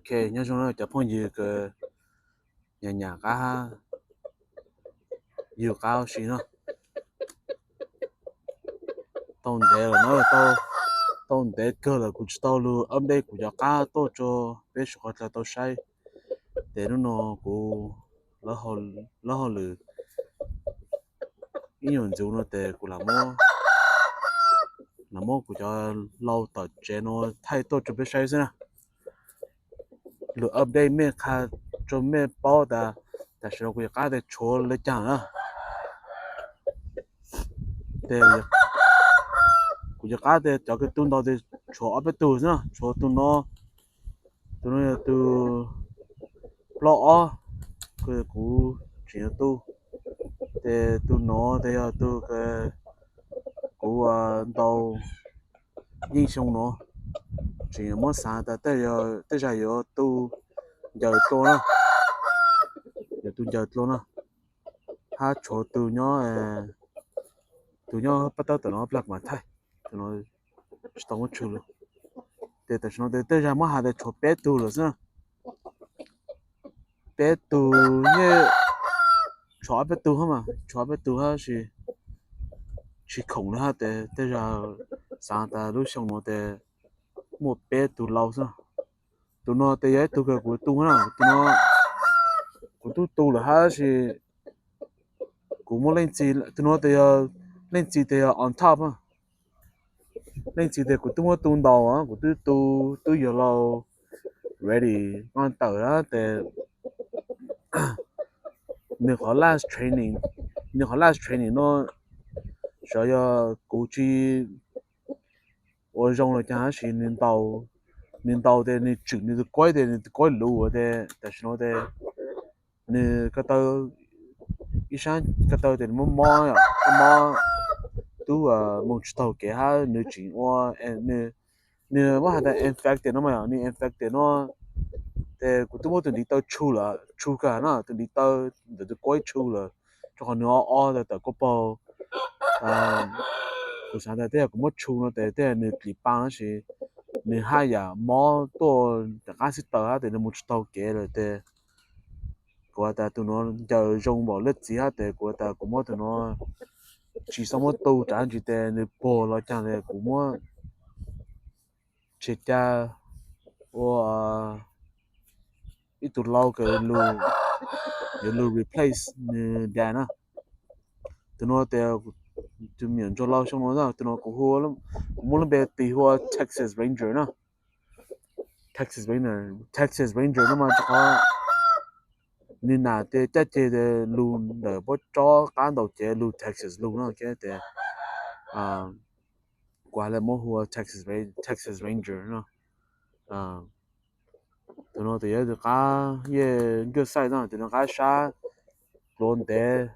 Ok, nyob zoo na cov phooj ywg kws nyam nyam qab yug qab ua si no. Tau ntev lawm na, tau ntev kawg lawm kuv tsis tau lug update kuv cov qab tuaj rua peb suav qhov dlaws tau saib. Ces hnub no kuv lawv hauj lwm ib nyuag ntxuv no ces kuv lam muab kuv cov lau tom tsev no thaij tuaj rua peb saib xwb na. Lug update mej qha rua mej paub tas tam sim no kuv cov qab tes tshuav le caag na. Ces kuv cov qab tes cov kws tu ntaus tes tshuav ob peb tug xwb na, tshuav tus no, tus no yog tus plaub ob kws kuv tseem yuav tu, ces tus no tes yog tus kuv ntaus yeej xyoo no, tseem yuav muab xaav tas tej zag yuav tu ncaws dlua na, yuav tu ncaws dlua na, hab tshuav tus nyob, tus nyob pab tawb tom no plag mas thaij, tus no tsis tau muab tshwm lug. Ces tam sim no tes tej zag muab has tas tshuav peb tug lawm xwb na. Peb tug yeej tshuav ob peb tug hab mas, tshuav ob peb tug hab tsis, tsis khoom le hab tes tej zag xaav tas lub xyoo no tes muaj peb tug lau xwb. Tus no tes yog ib tug kws kuv tu na, tus no kuv tub tu lawm hab sis kuv muaj leej txiv, tus no tes yog leej txiv tes yog on top, leej txiv tes kuv tub muab tu ntaus, kuv tub tu, tub yuav lau ready noj tawm na tes nws qhov last training, nws qhov last training no xyov yog kuv tsis ua zoo los caag hab sis nws ntaus, nws ntaus tes nws tswm nws tus kuaib tes nws tus kuaib luv tes tam sim no tes nws ko taw, ib sab ko taw tes nws muab mob, mob tub moog tsis taug kev hab nws tseem ua, nws muab has tas infected no mas, nws infected no tes kuv tub muab tus ntiv taw tshu lawm, tshu kag na, tus ntiv taw ntawm tus kuaib tshu lawm, rua qhov nws o o tawm kua paug. Kuv xaav tas tej yog kuv muab tshu no tes tej yog nws dlim paa tab sis nws haj yam mob tuaj rov qaab xib taws hab tes nws moog tsis taug kev lawm tes kuv has tas tus nuav ncaws zoo npaum le txiv hab tes kuv has tas kuv muab tus nuav tsis txhob muab tu rov ntsis tes nws puag los caag tes kuv muab tseg ca ua ib tug lau kws yuav lug replace nws dad na. Tus nuav tes tus me nyuam ntsuag lau xyoo no, tus nuav kuv hu, kuv muab lub npe tis hu ua Texas Ranger na. Texas Ranger, Texas Ranger no mas rua qhov nws nam tes caj ceg lug ntawm puab tsob qab ntaus cev lug Texas lug no tes kuv has le muab hu ua Texas Ranger no. Tus nuav tes yog ib tug qab yeej good size no, tus nuav qab sab dluav ntev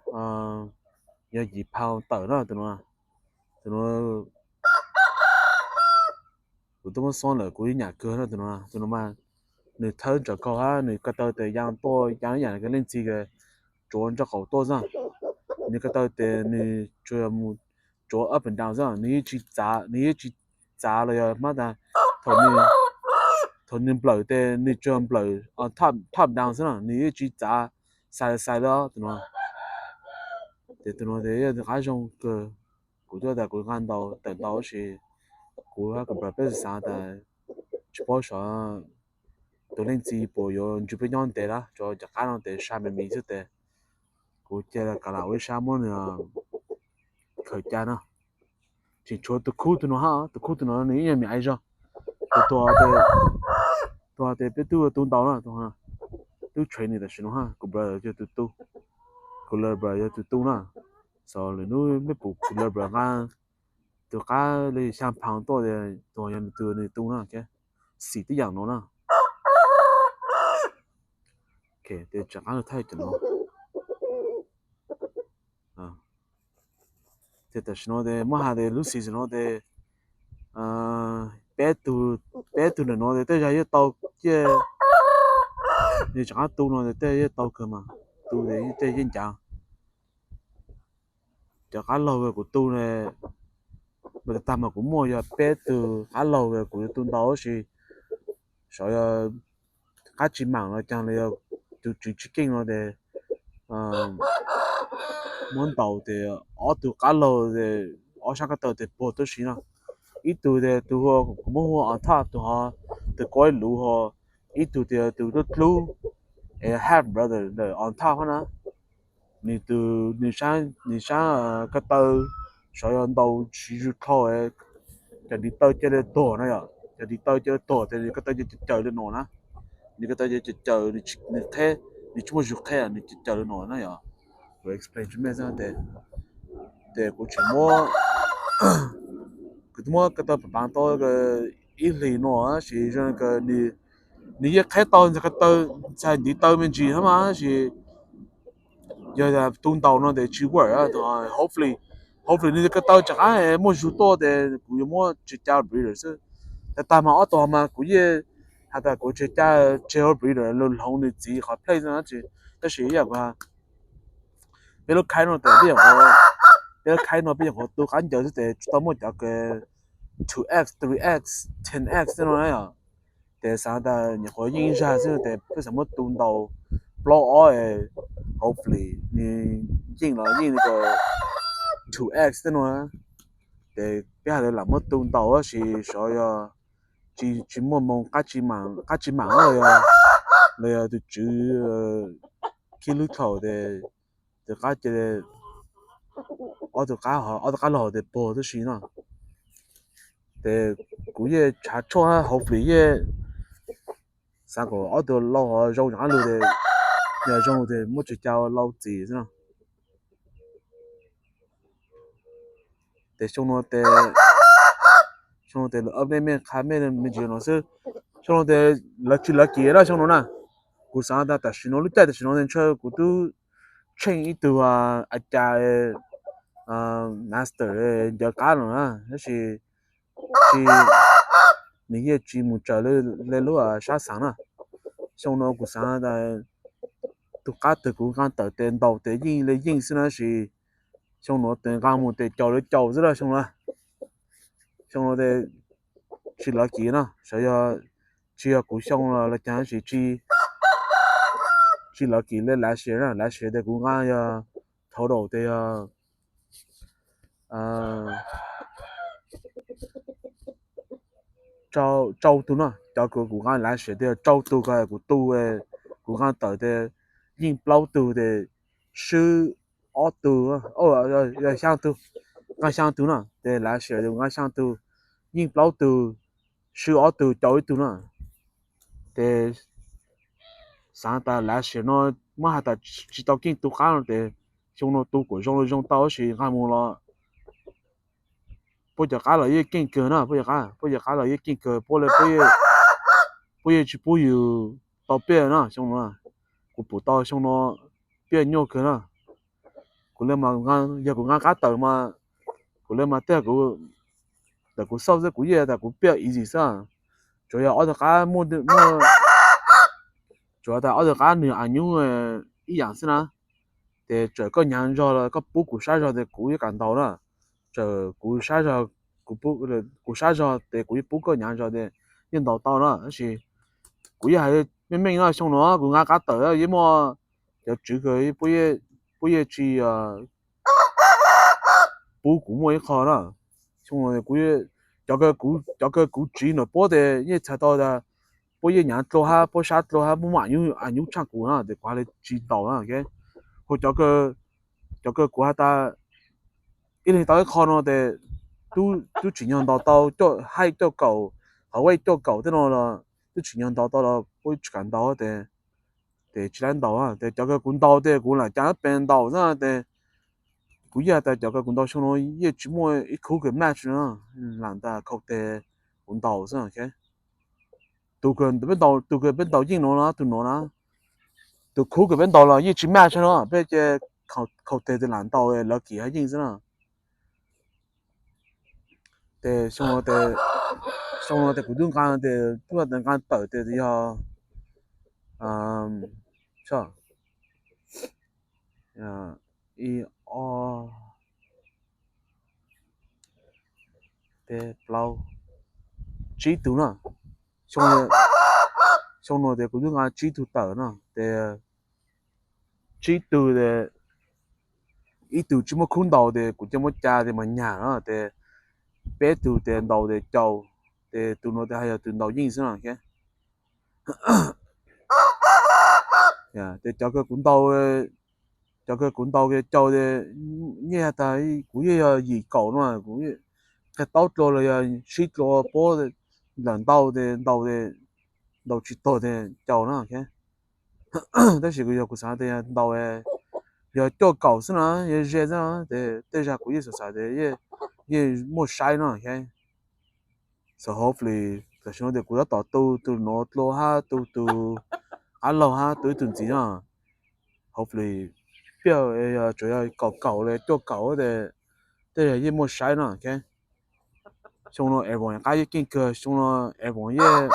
yog yim pound tawm na tus nuav. Tus nuav kuv tub muab xob lawm kuv ib nyam kawg na tus nuav. Tus nuav mas nws thawb ntsaws kaug hab nws ko taw tes yaa tuaj yaa ib yam leej txiv kws tsuav nraub qaum tuaj xwb. Nws ko taw tes nws tsuas mus tsuav up and down xwb, nws yeej tsis txav, nws yeej tsis txav los yog hmab tas thaum nws nplawm tes nws tsuas nplawm top down xwb na, nws yeej tsis txav side to side le tus nuav. Ces tus nuav tes yog tus qab zoo kawg. Kuv twb tas kuv nqa ntaus tawm ntaus tab sis kuv hab kuv brother peb xav tas tsis paub xyov tus leej txiv puas yuav nrug peb nyob ntev lawm, rua cov qab no tes sai me me xwb tes kuv cia li kav lam ua ib sab muab nws khaws ca no. Tseem tshuav tus khub tus nuav hab, tus khub tus nuav nws ib nyuag me aiv zog. Tus, tus, tus tes peb tub tu ntaus na, tub training tam sim no hab, kuv brother yog tus tu, kuv lawv brother yog tus tu na. Xav lwm hnub mej pum kuv lawv brother nqa tus qab li xyaa pound tuaj, tus yog nws tu, nws tu na, xim tib yam no na. Tes tseem qab thaij cov no. Ces tam sim no tes muab has tes lub season no tes peb tug, peb tug ntawm no tes tej zag yeej tau, yeej, nws tseem qab tu no tes tej yeej tau kawg mas, tu tes tej yeej ncav. Cov qab laug kuv tu ne, mas tag mas kuv muaj yog peb tug qab laug kuv yuav tu ntau tab sis xyov yog qab tsis maam los caag los yog tus tswv tsis keej no tes muab ntaus tes ob tug qab laug, ob sab ko taw tes puag tuab si no. Ib tug tes tus hu, kuv muab hu ua on top, tus ho, tus kuab luv ho, ib tug tes tus dlub dlub, es half brother ntawm on top na. Nws tus, nws sab, nws sab ko taw sav yog ntaus siv zug dlhau, cov ntiv taw ca le tuag no yom, cov ntiv taw ca le tuag tes nws ko taw ca caws le nuav na. Nws ko taw ca caws, nws qheb, nws tsis muaj zug qheb, nws ca caws le nuav na yom. Kuv explain tsis meej xwb tes, tes kuv tsis muab, kuv twb muab ko taw pav tau ib hlis no tab sis zoo li nws yeej qheb tau ntxhais ko taw, ntxhais ntiv taw me ntsis hab mas tab sis yog tus ntaus no tes tsis work. Hopefully, hopefully nws ko taw rov qab muaj zug tuaj tes kuv yuav muab tseg ca breeder xwb. Tag tag mas ob tug mas kuv yeej has tas kuv tseg ca, tseg ua breeder lug hloov nws txiv qhov place na. Tab sis ib yam kuv, peb lub khaib no tes peb, peb lub khaib no peb nyuam qhuav tu qab ncaws xwb tes tsis tau muaj cov two x, three x, ten x tej no na yom. Tes xav tas nyuam qhuav yeej zag xwb tes peb xav muab tu ntaus plaub ob, hopefully nws yeej los yeej li ko two x tej no. Tes peb has tas lam muab tu ntaus tab sis xyov yog tsis muaj moog, qab tsis maam los yog, los yog tus tswv khib lub thaum tes tus qab, ob tug qab, ob tug qab laug tes puag tuab si no. Tes kuv yeej tshav tshuaj hopefully yeej xav kom ob tug laug ho zoo rov qab lug tes, yog zoo tes muab tseg ca lau txiv xwb no. Tes xyoo no tes, xyoo no tes lawv update mej qha mej me ntsis no xwb. Xyoo no tes lawv tsis lawv kis na xyoo no na. Kuv xav tas tam sim no lub caij tam sim no tes ntshe kuv twb tsheej ib tug a cas master ncaws qab no na, tab sis tsis, nws yeej tsis mus tsaws le lub sab xaav na. Xyoo no kuv xav tas tus qab twg kuv nqaa tawm tes ntaus tes yeej le yeej xwb na, tab sis xyoo no tes nqaa mus tes caum le caum xwb na xyoo no. Xyoo no tes tsis lawv kis na, xyov yog tsis yog kuv xyoo los los caag tab sis tsis, tsis lawv kis le last year na. Last year tes kuv nqaa yog total tes yog rau tug na, cov kuv nqaa last year tes yog rau tug ko kuv tu, kuv nqaa tawm tes yeej plaub tug tes swb ob tug, yog xyaa tug, nqaa xyaa tug na. Tes last year tes kuv nqaa xyaa tug, yeej plaub tug, swb ob tug, caum ib tug na. Tes xaav tas last year no muab has tas tsis tau keej tu qab no tes xyoo no tu kuas zoo los zoo tau tab sis nqaa mus los puab cov qab los yeej keej kawg na, puab cov qab, puab cov qab los yeej keej kawg, puab le, puab yeej tsis pub yus tau piaj na xyoo no. Kuv pum tau xyoo no piaj nyuaj kawg na. Kuv le, yog kuv nqaa qab tawm mas, kuv le mas tej kuv, tawm kuv xauj xwb kuv yeej tas kuv piaj easy xwb. Tsuas yog ob tug qab muaj, tsuas tas ob tug qab nws a nyub ib yaam xwb na. Tes txawm koj hnyav zog los koj pub kuv sab zog tes kuv yeej kam ntaus na. Txawm kuv sab zog, kuv sab zog tes kuv yeej pub koj hnyav zog tes yeej ntaus tau na. Tab sis kuv yeej hais meej meej no, xyoo no kuv nqaa qab tawm yeej muaj cov tswv kawg, puab yeej tsis pub kuv muaj ib qho na. Xyoo no cov kawg kuv tsiv ntawm puab tes yeej txhais tau tas puab yeej hnyav dlua hab puab sab dlua hab muaj a nyub tshaaj kuv na tes kuv ha le tsis ntaus na. Hu cov kawg kuv has tas ib leeg tau ib qho no tes tub tsim nyog ntaus tau, haij coj kaum, qhov wave coj kaum tej no los tub tsim nyog ntaus tau los puab tsis kam ntaus tes, tes tsis laib ntaus. Tes cov kawg kuv ntaus tes kuv lam caag pes ntaus xwb tes kuv yeej has tas cov kawg kuv ntaus xyoo no yeej tsis muaj ib khub kawg match no, lam tas khaus tes kuv ntaus xwb. Tus kawg peb ntaus yeej no na, tus no na, tus khub kawg peb ntaus los yeej tsis match no, peb ces khaus tes tes lam ntaus lucky hab yeej xwb na. Tes xyoo no tes kuv tub nqaa tes tub nqaa tawm tes yog ib, ob, peb, plaub, tsib tug na. Xyoo, Xyoo no tes kuv twb nqa tsib tug tawm no tes tsib tug tes ib tug tsis muaj khub ntaus tes kuv cia muab ca tes mas nyag no tes peb tug tes ntaus tes caus, tes tus no tes hais yog tus ntaus yeej xwb no. Tes cov kawg kuv ntaus, cov kawg kuv ntaus tes caus tes nyij has tas kuv yeej yog yim kaum no, kuv qhia taub dlua los yog sib dlua puab lawm ntau tes ntaus tes ntaus tsis tag tes caus no. Tab sis kuv yog kuv xav tias ntaus yog cuaj kaum xwb no, yog ze xwb no, tes tej zag kuv yeej xav xav tias yeej muaj saib no. So hopefully tam sim no tes kuv tab tom tu tus nuav dlua hab tu tus qab laug hab tu ib tug ntxiv no. Hopefully piaj tsuas yog kaum kaum le cuaj kaum tes tej zag yeej muaj saib no. Xyoo no Avon qab yeej keej kawg, xyoo no Avon yeej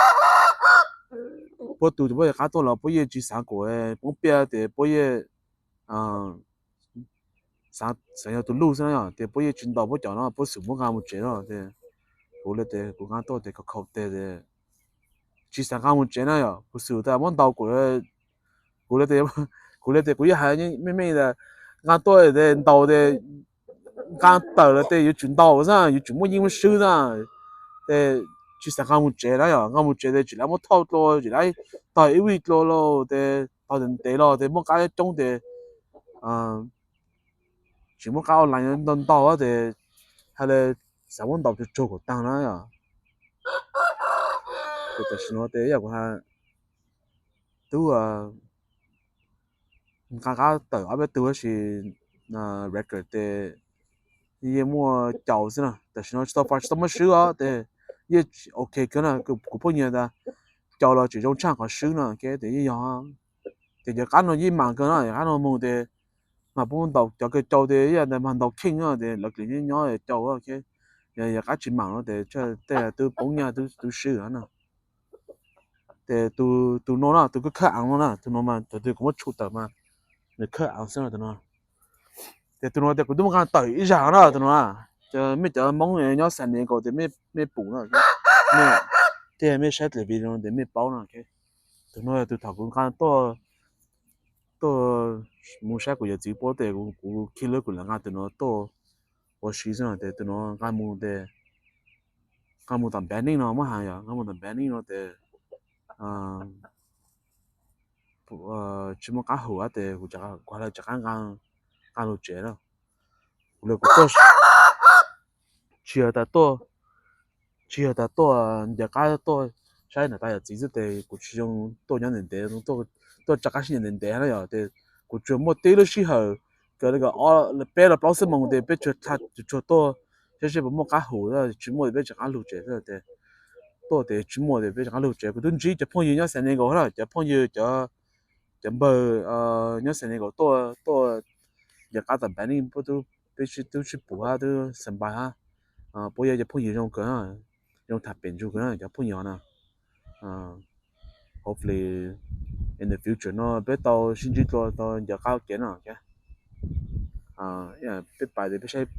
puab tu tes puab qab tuaj los puab yeej tsis xaav kuas poob piaj tes puab yeej xaav yog tus luj xwb na, tes puab yeej tsis ntaus puab cov no, puab xub muab nqa mus tsev no. Kuv le tes kuv nqa tuaj tes khaus khaus tes tsis xaav nqa mus tsev na yom, kuv xub tas muab ntaus kuv, kuv le tes kuv yeej hais meej meej tas nqa tuaj tes ntaus tes nqa tawm lawm tes yuav tsum ntaus xwb, yuav tsum muaj yeej muaj swb xwb. Tes tsis xaav nqa mus tsev na yom, nqa mus tsev tes tsis laib muab thauj dlua, tsis laib tog ib vij dlua los tes tog ntev los tes muaj qab coob tes tsis muaj qab online ntau ntau tes hais le xav muab ntaus tsuag tsuag kom taag na yom. Tam sim no tes yog kuv has tub nqa qab tawm ob peb tug tab sis record tes yeej muaj caus xwb na. Tam sim no tsis tau fais tsis tau muaj swb os tes yeej ok kawg na. Kuv phooj ywg tas caus los tseem zoo tshaj qhov swb no tes yeej yog. Tes cov qab no yeej maam kawg na, cov qab no moog tes mas puab ntaus cov kawg caus tes yog ntawd mas ntaus kheej no tes lawv kws nyob nyob caus. Yog qab tsis maam no tes tej twb poob nyaj twb swb no. Tes tus no na, tus kawg khawb aav no na, tus no mas thaum twg kuv muab tshum tawm mas nws khawb aav xwb no tus no. Tes tus no tes kuv twb muab nqa tawm ib zag na tus no na. Mej cov Moob nyob San Diego tes mej pum na, tej mej saib tes video no tes mej paub no. Tus no tus thaum kuv nqa tuaj, tuaj mus saib kuv yawm txiv puab tes kuv khib lub kuv lam nqa tus no tuaj ua si xwb no tes tus no nqa mus tes nqa mus tom npav neej no muab has yog nqa mus tom npav neej no tes tsis muaj qab hum tes kuv has le rov qab nqa lug tsev na. Kuv le kuv tuaj tsis yog tas tuaj, tsis yog tas tuaj ncaws qab tuaj saib nam tais yawm txiv xwb tes kuv tsis zoo tuaj nyob ntev ntev, tuaj rov qab sib ncaws ntev ntev na yom. Tes kuv tsuas muaj tib lub sij hawm kawg le peb los plaub xuab moos tes peb tsuas tsuag tuaj saib seb puas muaj qab hum, tsis muaj tes peb rov qab lug tsev xwb tes tuaj tes tsis muaj tes peb rov qab lug tsev. Kuv twb ntsib cov phooj ywg nyob San Diego na, cov phooj ywg cov npawg nyob San Diego tuaj tuaj ncaws qab tom npav neej, peb tub sib pum hab tub xa npais hab. Puab yog cov phooj ywg zoo kawg, zoo tham pem ntsug kawg na cov phooj ywg no. Hopefully in the future no peb tau sib ntsib dlua tau ncaws qab kev no. Peb pais tes peb saib,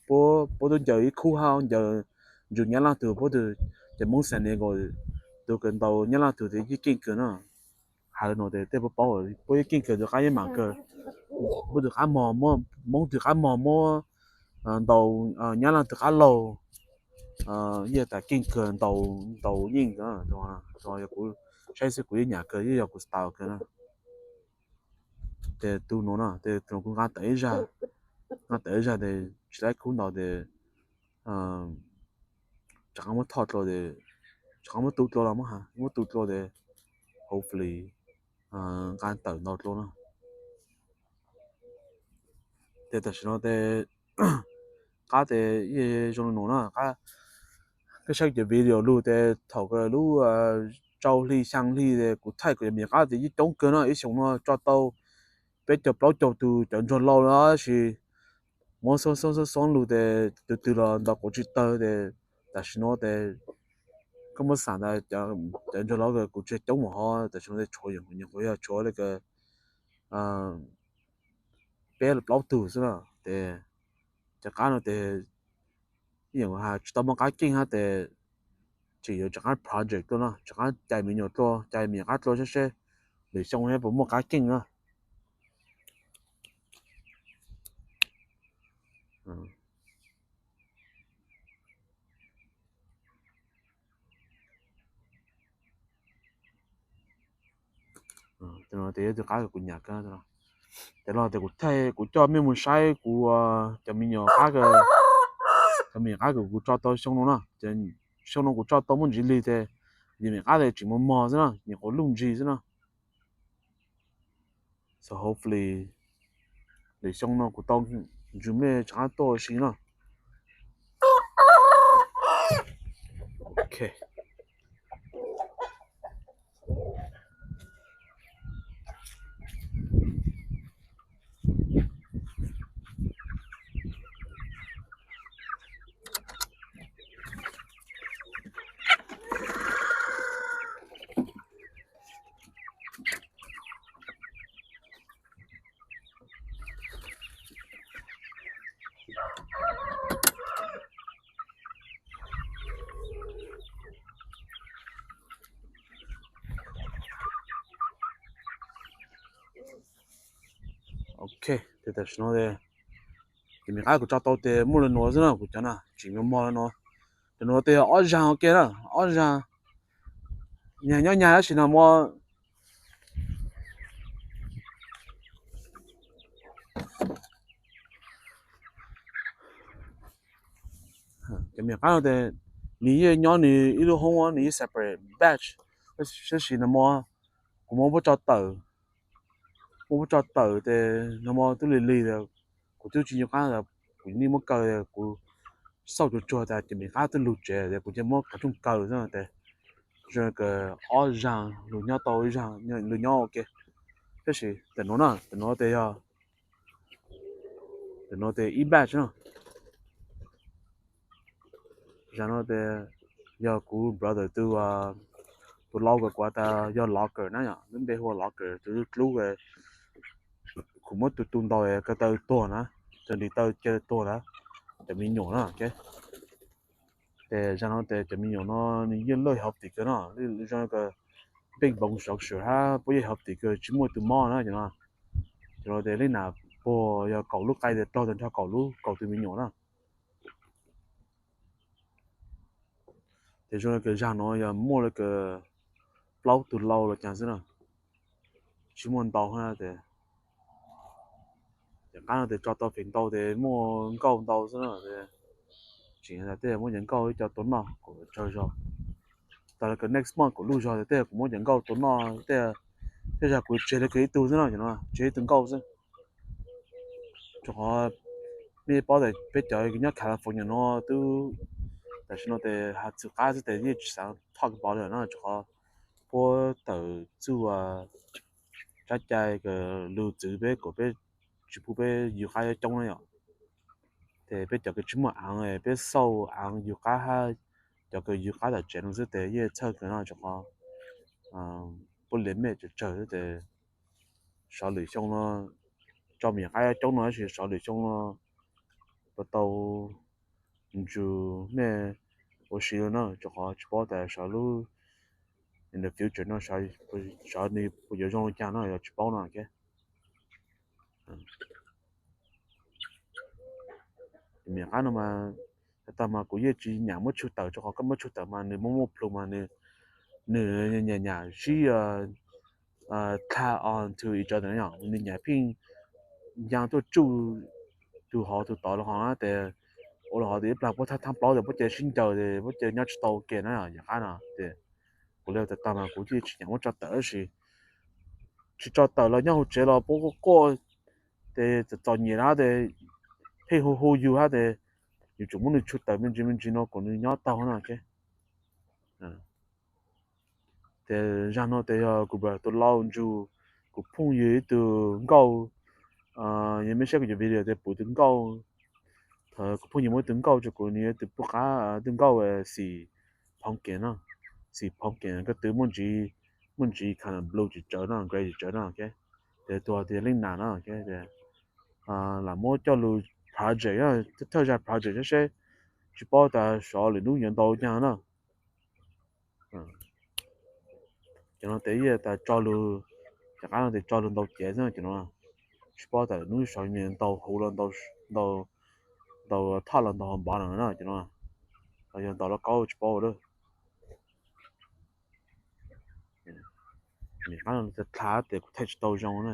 puab tub ncaws ib khub hab ncaws ntsug Nyab Laj tug, puab tug cov Moob San Diego tug kawg ntaus Nyab Laj tug tes yeej keej kawg na. Has le no tes tej puab paub puab yeej keej kawg, tug qab yeej maam kawg, puab tug qab mog, Moob tug qab mog muab ntaus Nyab Laj tug qab laug yeej tas keej kawg, ntaus yeej. Yog kuv saib xwb kuv yeej nyam kawg, yeej yog kuv style kawg na. Tes tus no na tes tus no kuv nqa tawm ib zag, nqa tawm ib zag tes tsis laib khub ntaus tes rov qab muab thoj dlua tes, rov qab muab tu dlua los muab has muab tu dlua tes hopefully nqa tawm ntau dlua no. Tes tam sim no tes qab tes zoo li no na, koj saib cov video lug tes thaum lub rau hli xyaa hli tes kuv thaij kuv cov me qab tes yeej coob kawg no, ib xyoos no tso tau peb caug plaub caug tug cov ntsuag laus no tab sis muab xoob xoob xoob lug tes tug twg los ntaus quav tsis tawg tes tam sim no tes koj muab xaam tas cov ntsuag laus kuv tseg coob mus hov tam sim no tes tshuav nyuam qhuav yog tshuav li peb los plaub tug xwb na. Tes cov qab no tes tsis tau muaj qab keej hab tes Tseem yuav rov qab project tuaj no, rov qab cais me nyuam tuaj, cais me nyuam qab tuaj saib seb lwm xyoo puas muaj qab keej na. Tes no tes yog tus qab kuv nyam kawg. Tes no tes kuv thaij kuv coj mej mus saib kuv cov me nyuam qab, cov me nyuam qab kuv tso tau xyoo no na. Xyoo no kuv tso tau muaj ntsis lig tes, yus me nyuam qab tes tseem mos mos xwb na, nyuam qhuav luj ntsis xwb na. So hopefully lwm xyoo no kuv tau ntsws mej rov qab tuaj ua si na. Ok. Ok, tes tam sim no tes, tes me nyuam qab kuv tso tau tes muaj li nuav xwb na, kuv cov na tseem mos mos li no. Tes nuav tes ob zaag ua ke na, ob zaag nyag nyob nyag tab sis no muaj cov me nyuam qab no tes nws yeej nyob nws ib lub hoob, nws yeej separate batch, tab sis no muaj, kuv muab puab tso tawm, muab puab tso tawm tes no muaj tub lig lig, kuv twb tsis nco qab, kuv yeej muab kaw, kuv xauj tsuag tsuag tas ces me nyuam qab twb lug tsev tes kuv cia muab qhov rooj kaw xwb tes zoo kawg ob zaag lug nyob tau ib zaag, lug nyob ua ke. Tab sis tam nuav na, tam nuav tes yog, tam nuav tes ib batch na. Zaag no tes yog kuv brother tus, tus lau kawg kuv tas yog locker na yom, lub npe hu ua locker, tus dlub, kuv muab tus tu ntaus kaw taw tuag na, tus ntiv taw kaw taw tuag na, cov me nyuam na. Tes zaag no tes cov me nyuam no nws yeej loj healthy kawg no, zoo kawg npeej npoov sov swm hab puab yeej healthy kawg, tsis muaj tus mob na cov no. Cov no tes leej nam puag yog kaum lub qai tes raug tag nrho kaum lub, kaum tus me nyuam na. Tes zoo li kawg zaag no yog muaj li kawg plaub tug lau los caag xwb na, tsis muaj ntau hab tes, tes qab no tes tso tau feem ntau tes muaj nkauj ntau xwb na. Tseem tas tej muab cov nkauj ib co tua noj kuas tsawg zog. Tas li kawg next month kuv lub zog tes tej kuv muab cov nkauj tua noj tej, tej zag kuv tseg li kawg ib tug xwb no, cov no tseg ib tug nkauj xwb. Rua qhov mej paub tas peb cov nyob California no twb, tam sim no tes has txug qab xwb tes yeej tsis xaav talk about it na, rua qhov puab tawm txuj tsab cai kws lug txwv peb kuas peb tsis pub peb yug qab coob na yom. Tes peb cov kws tsis muaj aav, peb xauj aav yug qab hab cov kws yug qab tom tsev no xwb tes yeej txhawj kawg no, rua qhov puab limit tsawg tsawg xwb tes sov lwm xyoo no, tso me nyuam qab coob no tab sis sov lwm xyoo no puas tau ntsug mej ua si na, rua qhov tsis paub tas sov lub in the future no sov nws puas yuav zoo li cas no yog tsis paub no. Me nyuam qab no mas, tag tag mas kuv yeej tsis nyam muab tshu tawm, rua qhov koj muab tshu tawm mas nws muaj muaj plhu mas nws, nws nyam nyam sib tag on to each other yom, nws nyam pheej ya tuaj tsuj tug hov tug tod los ho na tes, ua los ho tes ib plag puab thab thab plaub tes puab ca sib ncaws tes puab ca nyob tsis tau ua ke na yom, qab no tes kuv li tag tag mas kuv yeej tsis nyam muab tso tawm tab sis tsis tso tawm los nyob hauv tsev los puab quaj quaj tes txom txom nyem na tes pheej hu hu yug hab tes yus tsum muab nws tshu tawm me ntsis me ntsis no kuas nws nyob taug na. Tes zaag no tes yog kuv brother tus lau ntsug kuv phooj ywg ib tug nkauj, yog mej saib kuv cov video tes pum tus nkauj, kuv phooj ywg muab ib tug nkauj rua kuv, nws yog ib tug puj qab, ib tug nkauj xim pumpkin no, xim pumpkin koj tw muaj ntsis, muaj ntsis kind of blue tsis tsawv no, gray tsis tsawv no. Tes tus hov tes yog leej nam no, lam muab coj lug project, thawj zag project seb, seb tsis paub tas sov lwm hnub yuav ntau caag na. Cov no tes yeej tas tso lug, cov qab no tes tso lug ntau cev xwb no cov no. Tsis paub tas lwm hnub saud me ntau huv los ntau, ntau thoj los ntau npov no no cov no, los yog ntau lub kaub tsis paub lawm. Qab no dlha tes kuv thaij tsis tau zoo na.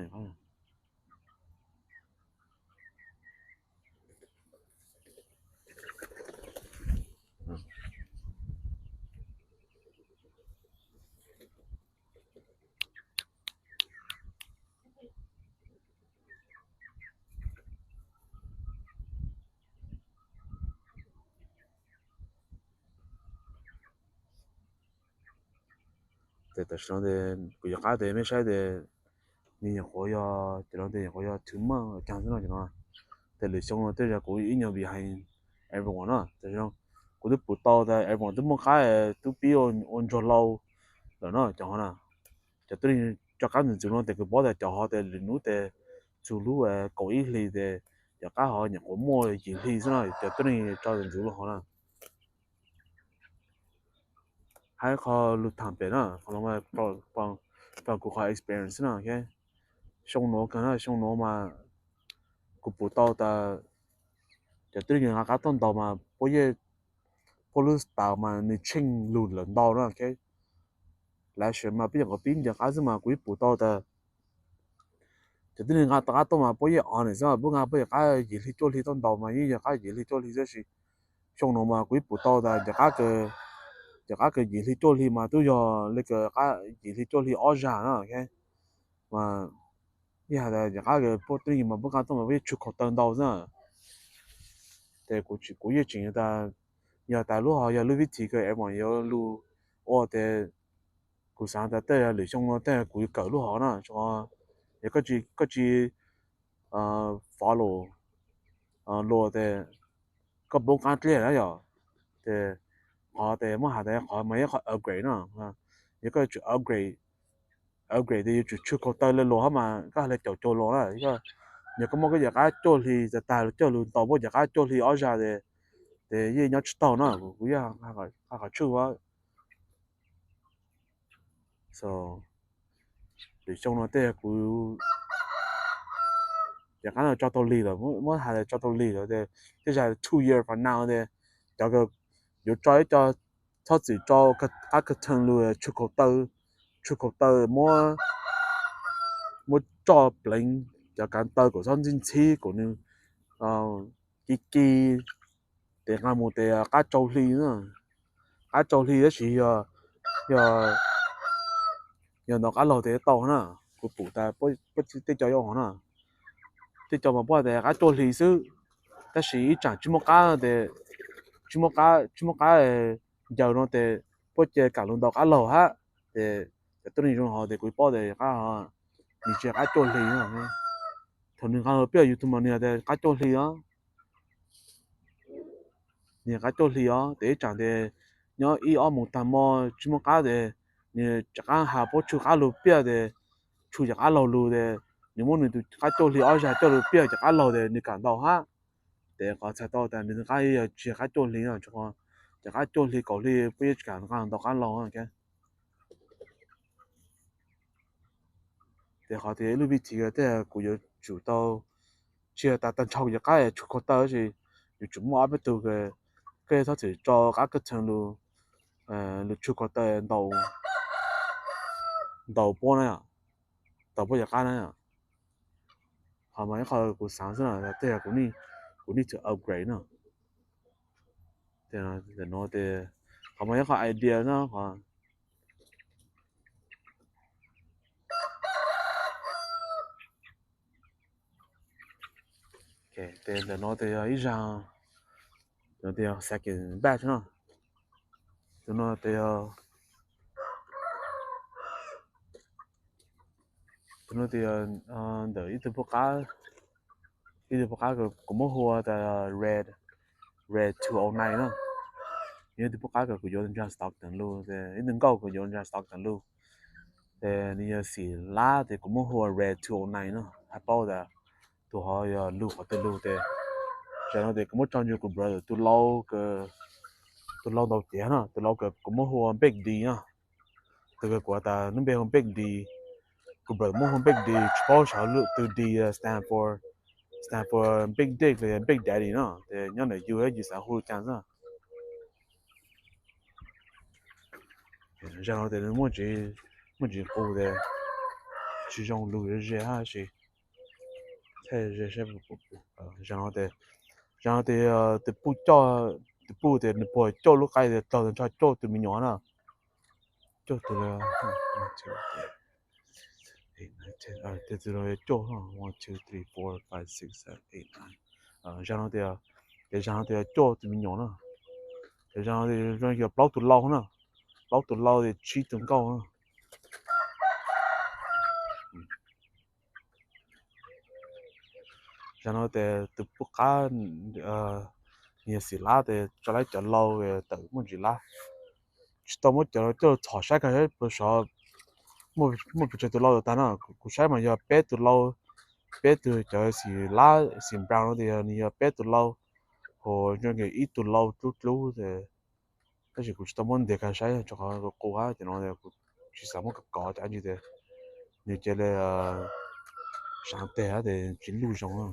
Tes tam sim no tes kuv yuav qab tes mej saib tes nws nyuam qhuav yog, cov no tes nyuam qhuav yog two months caag xwb no cov no. Tes lwm xyoo no tej zag kuv ib nyuag behind everyone no. Kuv twb pum tau tas everyone twb muaj qab tub pib ua ntsuag lau lawm no cov ho na. Cov tuab neeg tso qab ntxuv ntxuv no tes kuv paub tas cov ho tes lwm hnub tes txug lub kaum ib hlis tes cov qab ho nyuam qhuav muaj yim hli xwb no, cov tuab neeg tso ntxuv ntxuv lug ho na. Hab qhov lug tham pem na, qhov no mas from kuv qhov experience xwb no. Xyoo nuav kawg na, xyoo nuav mas kuv pum tau tas cov tuab neeg nqa qab tuaj ntaus mas puab yeej, puab lub style mas nws tsheej lug lawm ntau na. Last year mas peb nyuam qhuav pib ncaws qab xwb mas kuv yeej pum tau tas cov tuab neeg nqa qab tuaj mas puab yeej honest xwb, puab nqa puab cov qab yim hli cuaj hli tuaj ntaus mas yeej yog qab yim hli cuaj hli xwb. Sis xyoo nuav mas kuv yeej pum tau tas cov qab kws yim hli cuaj hli mas tub yog le kws qab yim hli cuaj hli ob zag na. Mas yeej has tas cov qab kws puab tuab neeg mas puab nqa tuaj mas puab yeej tshu khaus taw ntau xwb. Tes kuv yeej tseem tas yog tas lub ho yog lub vib thib kws everyone yuav lug ua tes kuv xaav tas tej lwm xyoo no tej kuv yuav kawm lub hov na. Yog koj tsis follow lug tes koj poob qab dleb na yom. Tes qhov tes muab has tas qhov mas yog qhov upgrade no. Yog koj yuav tsum upgrade, upgrade tes yuav tsum tshu khaus taw le luas hab mas koj ha le caum cuag luas na. Yog koj muab koj cov qab cuaj hli tas tag coj lug ntaus puab cov qab cuaj hli ob zag tes, tes yeej nyob tsis taug na. Kuv yeej qhov tshuaj lwm xyoo no tej kuv cov qab no tso tau lig lawm, muab has tas tso tau lig lawm tes tej zag two year from now tes cov kws yuav tso ib co txhob txwm tso qab kawg theej lug tshu khaus taw, tshu khaus taw muab, muab tso pleev cov kav taw kom txhob ntxhib ntxhib kom nws ci ci tes nqa mus tes qab tsau hli, qab tsau hli tab sis yog, yog, yog ntaus qab laug tes tau na. Kuv pum tas puab tej co yuav hov na, tej co mas puab has tas qab cuaj hli xwb, tab sis ib tsaam tsis muaj qab tes, tsis muaj qab, tsis muaj qab ncaws no tes puab cia kam lug ntaus qab laug hab. Tes cov tuab neeg zoo hov tes kuv paub tes qab, nws tsis yog qab cuaj hli. Thaum nws nqa lug peb YouTube mas nws has tas qab cuaj hli os, nws qab cuaj hli os. Tes ib tsaam tes nyob ib ob moos tag mo tsis muaj qab tes nws rov qab has puab tshu qab lug piaj tes tshu cov qab laug lug tes nws muab nws tus qab cuaj hli ob zag coj lug piaj cov qab laug tes nws kam ntaus hab. Tes qhov txhais tau tas nws qab yog tsis yog qab cuaj hli no, cov qab cuaj hli kaum hli puab yeej tsis kam nqa ntaus qab laug. Tes qhov tias ib lub vib thib tej kuv yuav tsum tau tsis yog tas tag nrho kuv cov qab tshu khaus taw tab sis yuav tsum muaj ob peb tug kws koj yuav txhob txwm tso qab kawg theej lug, lug tshu khaus taw ntaus, ntaus puab na, ntaus puab cov qab na. Qhov mas ib qho kuv xaav xwb na, tej kuv need to upgrade na. Ntawm no tes qhov mas ib qho idea na qhov. Tes ntawm no tes yog ib zag, no tes yog second batch no. Tus no tes yog, tus no tes yog ntawm ib tug pub qab, ib tug pub qab kuv muab hu tas red, red two oh nine no. Yog ib tug pub qab kuv yuav ntsa Stockton lug, ib tug nkauj kuv yuav ntsa Stockton lug. Tes nws yog xim lab tes kuv muab hu ua red two oh nine no, hab paub tas tus ho yog lug qhov twg lug tes. Tam no tes kuv muab tso ntsuag kuv brother tus lau, tus lau ntaus cev no, tus lau kuv muab hu ua Big D no. Tus kuv tas lub npe hu Big D, kuv brother muab hu Big D, tsis paub xyov lub tus D stand for, stand for Big Dick los yog Big Daddy no, ces nyob ntawm yus yus xav hu cas xwb. Zaj no ces muaj tsis, muaj tsis qus ces tsis zoo lus ze hab tsis thaj ze. Zaj no ces, zaj no ces tus puj coj, tus puj tias nws puag coj lub qaib tias tog ntsho coj tus me nyuam na, coj tus, tus no coj, one, two, three, four, five, six, seven, eight, nine. Zaj no tias, ces zaj no tias coj tus me nyuam na, ces zaj no tias yog plaub tus lau na, plaub tus lau ces tsib tus nkauj na. Zaj no ces tus puj qab, nws yog xim lab ces tso lab cov lau tawm muaj ntsis lab. Tsis tau muab cov coj txhom saib kag saib puas sov, muaj pes tsawg tus lau tag na. Kuv saib mas yog peb tus lau, peb tug cov xim lab xim brown no tias yog nws yog peb tus lau, ho zoo nkaus ib tug lau dlub dlub ces, tab sis kuv tsis tau muab ntiav kag saib rau qhov qus qab ces no kuv tsis xav muab kov kov cas ntsis tias nws cia li saav teg ces tsis luj zoo.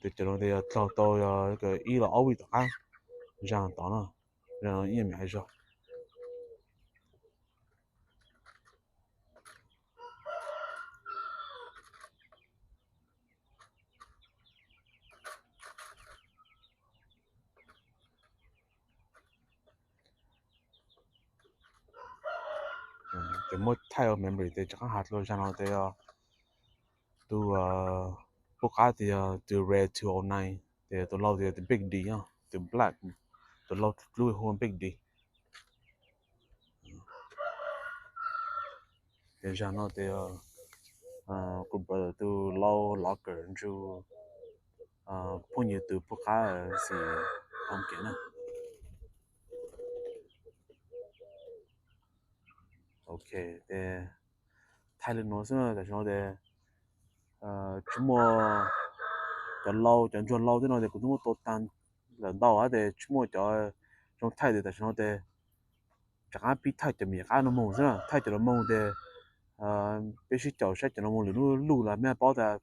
Ces cov no tias yog dlaug tau yog ib los ob vij tom qab, zaj tod no, zaj no ib me zog. Ces muab thaij ua memory ces rov qab has dlua zaj no ces yog tus puj qab tias yog tus red two oh nine, ces tus lau tias yog tus big D, tus black, tus lau dlub hu Big D. Ces zaj no ces kuv brother tus lau locker ntsug phooj ywg tus puj qab xim home kit na. Ok, ces thaij li no xwb na, tam sim no ces tsis muaj cov lau, cov ntsuag lau tej no ces kuv twb muab tua tag lawm ntau hab ces tsis muaj cov zoo thaij ces tam sim no ces rov qab pib thaij cov me qab no moog xwb na, thaij cov no moog ces peb sib caum saib cov no moog lwm lub luj los mej paub tas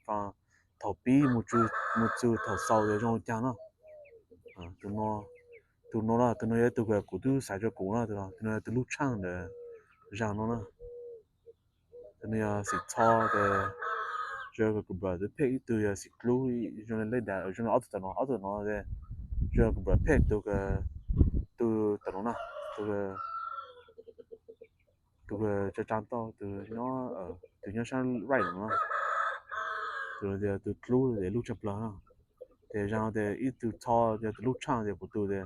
thaum pib mus txug thaum xaus ces zoo caag no. Tus no, tus no na, tus no yog ib tug kuv twb xaiv rua kuv na, tus no yog tus lub tshaaj ntawm zaj no na. Tus no yog xim txho ces zoo kuv brother twb pick ib tug yog xim dlub zoo le lej das, zoo ob tug tam no, ob tug no ces zoo kuv brother pick tus, tus tam no na, tus, tus tsa tsaa tau, tus nyob, tus nyob sab right no na. Tus no yog tus dlub es lub tshaaj plawg na. Ces zaj no ces ib tug txho yog tus lub tshaaj ces kuv tus ces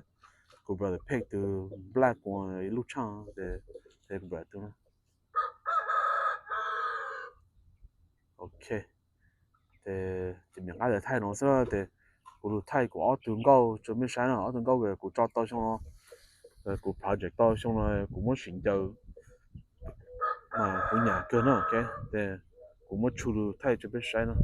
kuv brother pick tus black one lub tshaaj ces kuv brother tus na. Ok, ces me qab thaij no xwb ces kuv lug thaij kuv ob tug nkauj rua mej saib no, ob tug nkauj kuv tso tau xyoo no, kuv project tau xyoo no kuv muab sim ncaws mas kuv nyam kawg no, ces kuv muab tshu lug thaij rua peb saib no.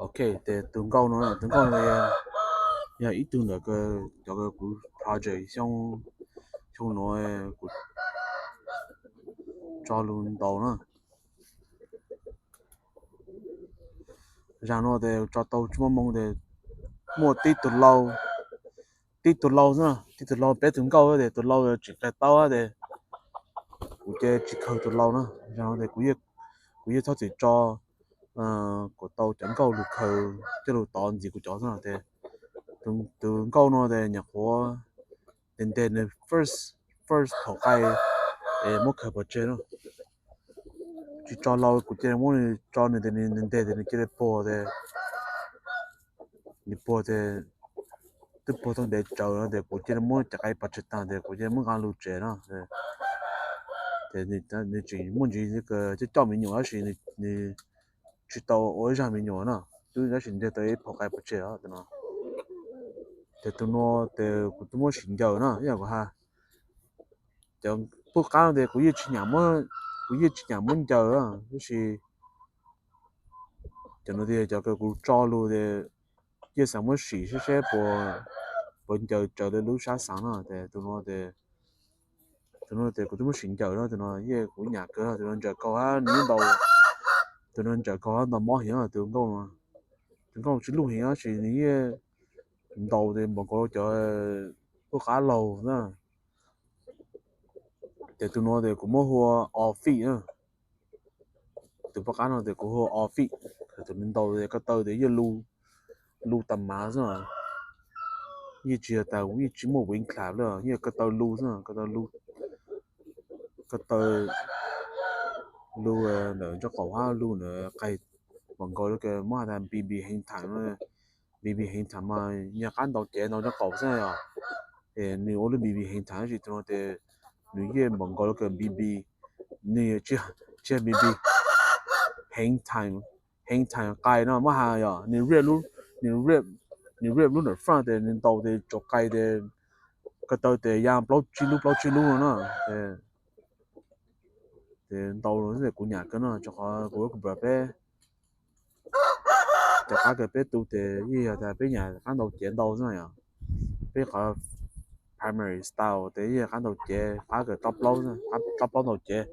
Ok, ces tus nkauj no, tus nkauj no yog ib tug ntawm cov kuv project xyoo no kuv tso lug ntaus na. Zaj no ces tso tau tsis muaj moo ces muaj tib tug lau, tib tug lau xwb, tib tug lau peb tug nkauj ces tus lau tsis qe taub ces kuv cia tsis khaws tus lau na. Zaj no ces kuv yeej txhob txwm tso kuas tau cov nkauj lug khaws coj lug tov ntxiv kuv cov xwb no ces tus nkauj no ces nyuam qhuav nteg nteg nws first, first phaum qai es muab khaws pov tseg no. Tsis tso lau kuv cia muab nws tso nws tes nws nteg tes nws cia li puag tes, nws puag tes, twb puag tau ntev tsawv no tes kuv cia li muab cov qai pov tseg taag tes kuv cia li muab nqa lug tsev no. Ces nws tseem muaj ntsis coj coj me nyuam tab sis nws tsis tau ua ib zag me nyuam no, twb tab sis nteg tau ib phaum qai pov tseg no. Ces tus no tes kuv twb muab sim ncaws no ib yam kuv has. Cov pub qab no tes kuv yeej tsis nyam muab Kuv yeej tsis nyam muab ncaws, tab sis cov no tias cov kuv tso lug tias yeej xav muab sim seb seb puas ncaws raws li lub sab xav no. Tus no, tus no tias kuv twb muab sim ncaws no, tus no yeej kuv nyam kawg no. Tus no ntsaws kaug hab nws ntaus, tus no ntsaws kaug hab ntaus mob heev tus nkauj no. Tus nkauj tsis luj heev tab sis nws yeej ntaus tias npaum nkaus cov pub qab laug na. Ces tus no tias kuv muab hu ua off feet na. Tus pub qab no tias kuv hu ua off feet, tus nws ntaus tias ko taw tias yeej lu tas mav xwb. Yeej tsis yog tas yeej tsis muaj wing clap li, yeej ko taw lu xwb, ko taw lu, ko taw lu ntawm ntsob qaum hab lu ntawm qai, npaum nkaus li muab has tas B B hang time, B B hang time mas yog qab ntaus cev ntaus ntsob qaum xwb yom. Es nws ua lub B B hang time tab sis tus no tias nws yeej npaum nkaus li B B, nws tsis yog B B, hang time, hang time qai no muab has yom, nws rep, nws rep lub ntawm front tias nws ntaus tias tsuav qai tias ko taw tias ya plaub tsib lub plaub tsib lub no na. Ces ntaus xwb kuv nyam kawg no, rau qhov kuv ua kuv pab peb cov qab kawg peb tu ces yeej yog tas peb nyam qab ntaus cev ntau xwb yom. Peb qhov primary style ces yeej yog qab ntaus cev, qab kawg rab plaub, rab plaub ntaus cev,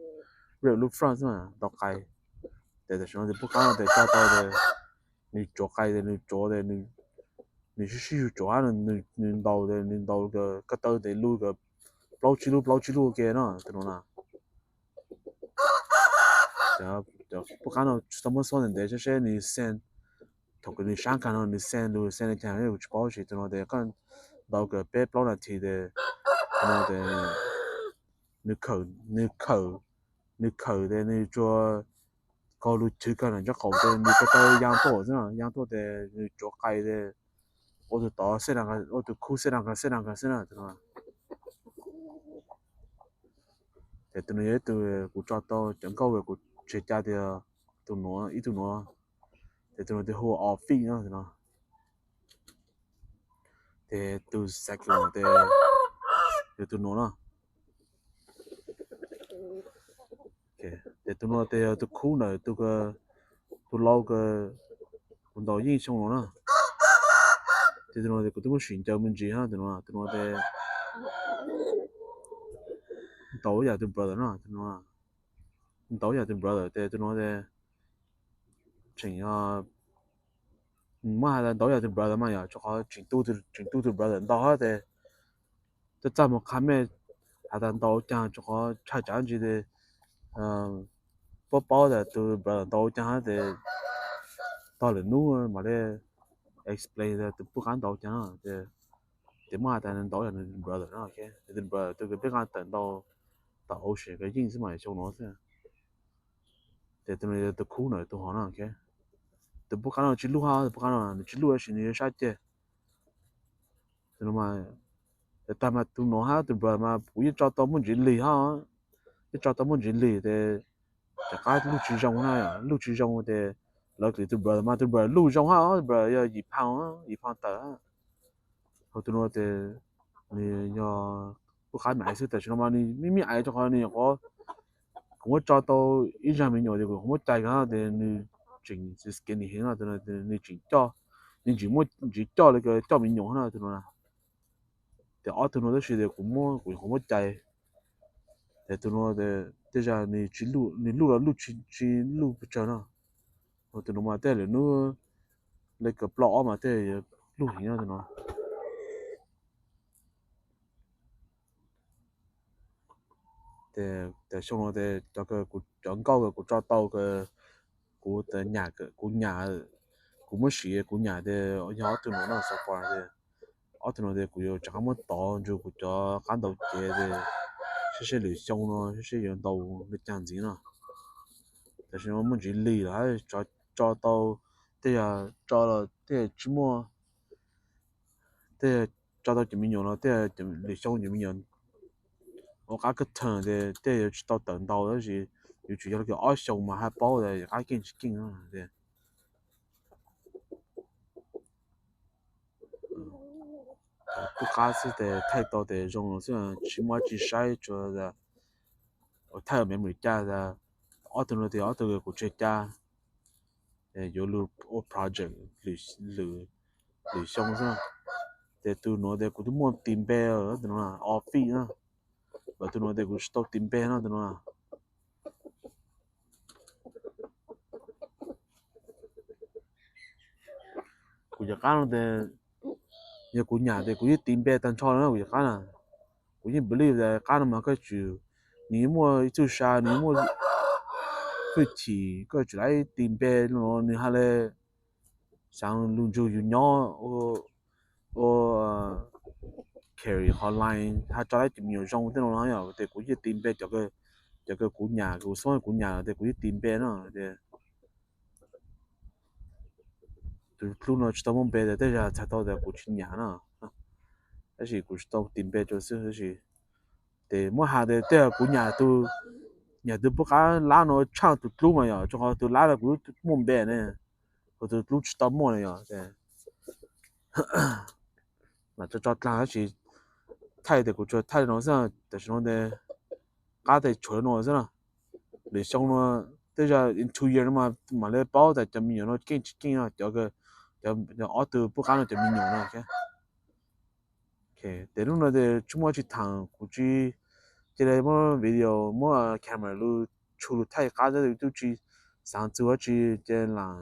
rep lub front xwb ntaus qai. Ces tam sim no ces pub qab no ces tso tau ces nws tsuav qai ces nws tsuav ces nws sib sib yug tsuav hab nws ntaus ces nws ntaus ko taw ces lu ko plaub tsib lub plaub tsib lub ua ke no tus no na. Pub qab no tsis tau muab xob ntev ntev seb seb nws send, thaum kws nws sab kag no nws send lug send li cas kuv tsis paub tab sis tus no ces koj ntaus ko peb plaub nas this ces tus no ces nws khawm, nws khawm, nws khawm ces nws tsuas kaug lug chwv kag ntawm ntsob qaum ces nws ko taw ya tuaj xwb, ya tuaj ces nws tsuav qai ces ua tus tod xeb, ua tus khub xeb, xeb xwb na tus no. Ces tus no yog ib tug kuv tso tau cov nkauj kuv tseg ca tias tus nuav ib tug nuav, ces tus nuav tias hu ua off feet no tus no. Ces tus second ces yog tus nuav no. Ces tus nuav ces yog tus khub ntawm tus lau kws kuv ntaus yeej xyoo no na. Ces tus nuav ces kuv twb muab sim ncaws me ntsis hab tus nuav, tus nuav ces ntaus yam tus brother no, ntaus yam tus brother ces tus nuav ces tseem muab has tas ntaus yam tus brother mas yog rua qhov tseem tu tus brother ntau hab ces txaj txaj muag qha mej has tas ntaus ua caag rua qhov tshaj tsam ntsis ces paub paub tas tus brother ntaus ua caag hab ces tog lwm nub mam li explain tas tus pub qab ntaus ua caag no ces muab has tas ntaus yam nws brother no, tus brother tus kws peb nqa tawm ntau tom ocean kws yeej xwb mas xyoo no xwb. Ces tus no yog tus khub ntawm tus hov no. Tus pub qab no tsis luj hab, tus pub qab no nws tsis luj tab sis nws yuav sab ceg. Tus no mas, tag mas tus no hab tus brother mas kuv yeej tso tau muaj ntsis lig hab, yeej tso tau muaj ntsis lig ces rov qab luj tsis zoo na, luj tsis zoo ces lawv klis tus brother mas tus brother luj zoo hab, tus brother yog yim pound, yim pound tawm hab. Hos tus no ces nws yog pub qab me aiv xwb, tam sim no mas nws me me aiv rua qhov nws nyuam qhuav, kuv muab tso tau ib zag me nyuam ces kuv muab cais ko ces nws tseem skinny heev no, nws tseem coj, nws tseem muaj ntsis coj li ko coj me nyuam no tus no na. Ces ob tug no tab sis ces kuv muab, kuv nyuam qhuav muab cais. Ces tus no tej zag nws luj los luj tsis luj pes tsawg no. Tus no mas tej lwm nub le kawg plaub ob mas tej luj heev no tus no. Ces xyoo no ces cov, cov nkauj kws kuv tso tau, kuv nyam, kuv nyam, kuv muab siv kuv nyam ces yog ob tug no no so far ces ob tug no ces kuv yuav rov qab muab tov nrug kuv cov qab ntaus cev ces seb seb lwm xyoo no seb seb yuav ntaus li caag ntxiv no. Tam sim no muaj ntsis lig lawm hab, tso tau tej yam, tso los tej yam tsis muaj, tej yam tso tau cov me nyuam no tej yam lwm xyoo cov me nyuam ua qab kawg theem ces tej yam yuav tsis tau tawm ntau tab sis yuav tsum yog li ob xyoo mas hab paub tas qab keej tsis keej no. Pub qab xwb ces thaij tau tes zoo xwb, tsis muaj dab tsi saib tsuas ua thaij memory caj tas ob tug no tias ob tug kuv tseg cab, yuav lug ua project lwm xyoo xwb. Ces tus nuav tias kuv twb muaj tis npe, tus nuav off feed na, mas tus nuav tias kuv tsis tau tis npe no tus nuav. Kuv cov qab no tias yog kuv nyam tias kuv yeej tis npe tag nrho na kuv cov qab na. Kuv yeej believe tias qab no mas koj tsuas, nws yeej muaj ib txuj sa, nws yeej muaj hwj chim, koj tsuas lam tis npe no nws haj le xaav lug nrug yus nyob ua carry qhov line hab tso lawv cov me nyuam zoo tej no no yom. Ces kuv yeej tis npe cov kws kuv nyam, kuv xoob kuv nyam los tias kuv yeej tis npe no tias tus dlub no tsis tau muaj npe tias tej zag txhais tau tias kuv tsis nyam no, tab sis kuv tsis tau tis npe rau xwb tab sis ces muab has tias tej kuv nyam tus, nyam tus pub qab lab no tshaaj tus dlub mas yom, rau qhov tus lab no kuv muaj npe ne, kuv tus dlub tsis tau muaj na yom. Mas tso tso dlaag tab sis thaij tias kuv tsuas thaij no xwb, tam sim no tes qab tes tshuav no xwb na. Lwm xyoo no tej zag in two year no mas mam le paub tas cov me nyuam no keej tsis keej no, cov ob tug pub qab no cov me nyuam no. Ces lub no tes tsis muaj tsi thaam, kuv tsis cia li muab video muab camera lug tshu lug thaij qab, tub tsis xaav txug dab tsi ces lam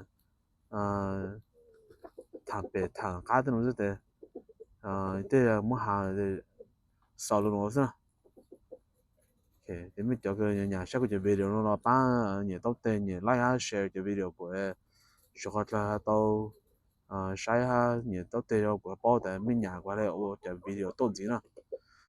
thaam pem thaam qab tej no xwb tes tej muab has xaus lug no xwb na. Ces mej cov kws nyam saib kuv cov video no los pab nyem taub teg nyem like hab share cov video kuv, suav qhov dlawg has tau saib hab nyem taub teg rau kuv paub tas mej nyam kuv hab le ua cov video tuaj ntxiv na.